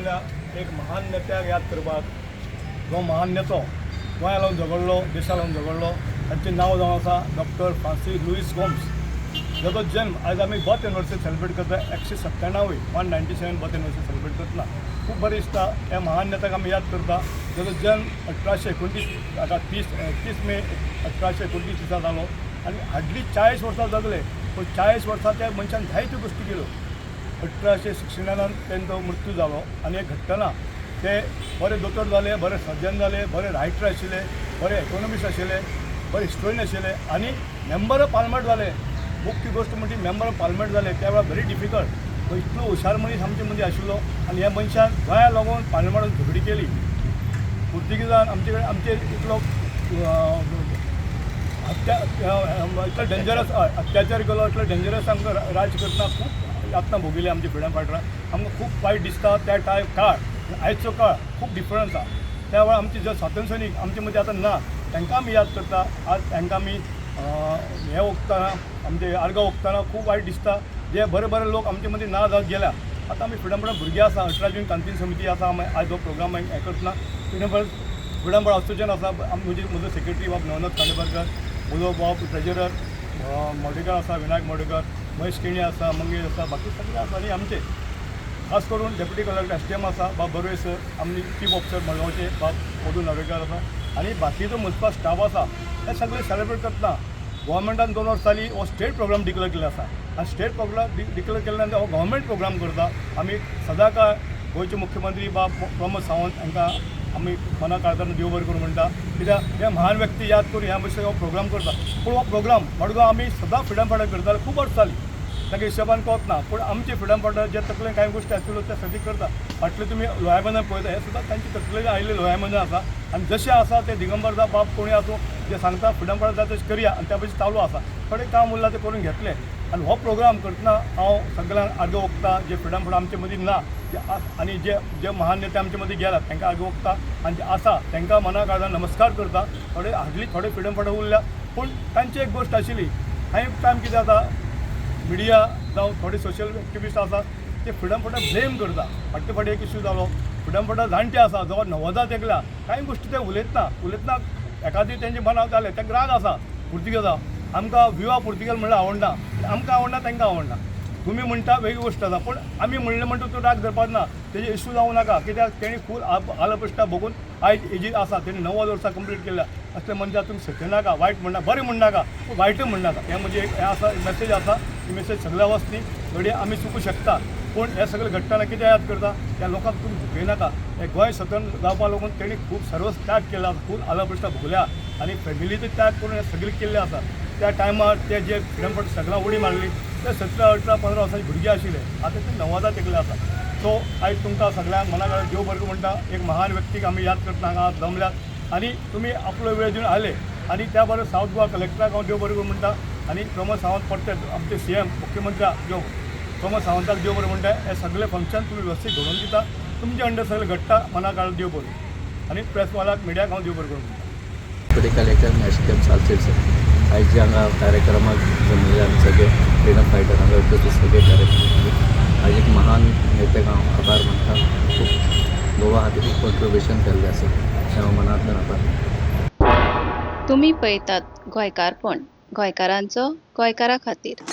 जमल्या एक महान नेत्याक याद करपाक. जो महान नेतो गोंया लागून झगडलो, देशा लागून झगडलो, तांचें नांव जावन आसा डॉक्टर फ्रांसीस लुईस गोम्स, जाचो जन्म आयज आमी बर्थ एनिवर्सरी सेलिब्रेट करता. 197वी, 197 बर्थ एनिवर्सरी सेलिब्रेट करतना खूब बरें दिसता. ह्या महान नेत्याक आमी याद करता, जाचो जन्म 1829, आतां 30 मे 1829 दिसा जालो आनी हार्डली 40 वर्सां जगले. पूण 40 वर्सां त्या मनशान जायत्यो गोश्टी केल्यो. 1869नान तेंचो मृत्यू जालो आनी हें घडटना ते बरे दोतोर जाले, बरे सर्जन जाले, बरे रायटर आशिल्ले, बरे इकॉनॉमिस्ट आशिल्ले, बरे हिस्टोरियन आशिल्ले आनी मेंबर ऑफ पार्लमेंट जाले. मुख्य गोश्ट म्हणजे मेंबर ऑफ पार्लमेंट जाले. त्या वेळार व्हेरी डिफिकल्ट. इतलो हुशार मनीस आमचे मदीं आशिल्लो आनी ह्या मनशान गोंया लागून पार्लमेंटान झगडी केली. पुर्तुगीजान आमचे कडेन आमचेर इतलो हत्या, इतलो डेंजरस अत्याचार केलो, इतलो डेंजरस आमकां राज करतना खूब यातना भोगिली आमच्या फ्रिडम फायटरां. आमकां खूब वायट दिसता. त्या टायम काळ, आयचो काळ खूब डिफरन्स आसा. त्या वेळार आमचे जे स्वातंत्र्य सैनीक आमचे मदीं आतां ना, तांकां आमी याद करता. आज तांकां आमी हें ओंपतना, आमचे आर्गां ओंपतना खूब वायट दिसता, जे बरे बरे लोक आमचे मदीं ना जावत गेल्या. आतां आमी फ्रिडम फायटर भुरगे आसा, 18 जून क्रांती समिती आसा. आमी आयज हो प्रोग्राम हें करतना फ्रिडम फायटर असोसिएशन आसा. म्हजी म्हजो सेक्रेटरी बाब नवनाथ खांडेपारकर, म्हजो बाब ट्रेजरर मोडेकर आसा, विनायक मोडेकर, महेश केणी आसा, मंगेश आसा, बाकी सगळे आसा. आनी आमचे खास करून डेप्युटी कलेक्टर एसडीएम आसा बाब बर्वे सर, आमचे चीफ ऑफिसर मडगांवचे बाब मधू नार्वेकर आसा आनी बाकीचो मुन्सिपल स्टाफ आसा. हे सगळे सेलिब्रेट करतना गोवोरमेंटान 2 वर्सां जालीं हो स्टेट प्रोग्राम डिक्लेर केल्लो आसा आनी स्टेट प्रोग्राम डिक्लेर केल्ल्या नंतर हो गव्हर्मेंट प्रोग्राम करता. आमी सदांकाळ गोंयचे मुख्यमंत्री बाब प्रमोद सावंत हांकां आमी मना काळजान देव बरें करूं म्हणटा, कित्याक हे महान व्यक्ती याद करून ह्या भशेन हो प्रोग्राम करता. पूण हो प्रोग्राम मडगांव आमी सदां फ्रिडम फायटर करताले, खूब वर्सां जालीं. तांकां हिशोबान कोत ना, पूण आमचे फ्रिडम फायटर जे तकलेन कांय गोश्टी आशिल्ल्यो ते सगळी करता. फाटले तुमी लोहायबंदर पळयता, हे सुद्दां तांचे तकलेन आयिल्ले लोहायबंदर आसा. आनी जशें आसा ते दिगंबरदा बाब कोणी आसूं, जे सांगता फ्रिडम फायटर जाय तशें करया आनी त्या भशेन चालू आसा. थोडें काम उरलां तें करून घेतलें. आनी हो प्रोग्राम करतना हांव सगळ्यांक आर्गां ओंपता, जे फ्रिडम फायटर आमचे मदीं ना जे आनी जे जे महान नेते आमचे मदीं गेला तांकां आर्गां ओंपता आनी जे आसा तांकां मना काळजान नमस्कार करता. थोडे हार्डली थोडे फ्रिडम फायटर उरल्या, पूण तांची एक गोश्ट आशिल्ली. कांय टायम कितें जाता, मिडिया जावं थोडे सोशल एक्टिविस्ट आसा, ते फ्रिडम फायटर ब्लेम करता. फाटले फावटी एक इश्यू जालो, फ्रिडम फायटर जाणटे आसा, जवळ 90 तेंकल्या, कांय गोश्टी ते उलयतना उलयतना एकादी तेंचे मनाक जालें, तांकां राग आसा पुर्तुगेजा. आमकां विवा पुर्तुगेज म्हणल्यार आवडना, आमकां आवडना, तांकां आवडना. तुमी म्हणटा वेगळी गोश्ट आसा, पूण आमी म्हणलें म्हणटा तूं राग धरपाक ना, तेजे इश्यू जावं नाका, कित्याक तेणी खूब आलप्रश्टा बघून आयज एजीर आसा. तेणी 90 वर्सां कंप्लीट केल्या. असले मनशां तुमी सत्यनाका, वायट म्हणना, बरें म्हणनाका, पूण वायटूय म्हणनाका. हें म्हणजे एक हें आसा, मेसेज आसा. ही मेसेज सगळ्या वचनी. घडये आमी चुकूं शकता, पूण हें सगळें घडटना कितें याद करता, त्या लोकांक तुमी दुखयनाका. हे गोंय स्वतंत्र जावपा लागून तेणी खूब सर्वस त्याग केला, खूब आलप्रश्टा भोगल्या आनी फॅमिलीचो त्याग करून हें सगळें केल्लें आसा. त्या टायमार ते जे फ्रिडम फायटर सगळ्यां उडी मारली, ते 17 18 15 वर्सांचे भुरगे आशिल्ले, आतां ते 90 तेंकले आसा. सो आयज तुमकां सगळ्यांक मना काळजान देव बरें करूं म्हणटा. एक महान व्यक्तीक आमी याद करतना हांगा जमल्यात आनी तुमी आपलो वेळ दिवन आयले. आनी त्या बरोबर सावथ गोवा कलेक्टराक हांव देव बरें करूं म्हणटा आनी प्रमोद सावंत परते आमचे सीएम मुख्यमंत्री जो प्रमोद सावंताक देव बरें म्हणटा. हे सगळे फंक्शन तुमी वेवस्थीत घडोवन दिता, तुमचे अंडर सगळें घडटा. मना काळजान देव बरें आनी प्रेसवालाक, मिडियाक हांव देव बरें करूं म्हणटा. Deputy collector SDM Salcete sir, आयज जे हांगा कार्यक्रमाक जमलेले आमी सगळे फ्रिडम फायटर हांगा उपस्थित सगळे कार्यक्रम, आयज एक महान नेत्याक हांव आभार मानता. खूब गोवा खातीर खूब कॉन्ट्रिब्युशन केल्लें आसा, तें हांव मनांतल्यान आभार मानता. तुमी पळयतात गोंयकारपण, गोंयकारांचो गोंयकारा खातीर.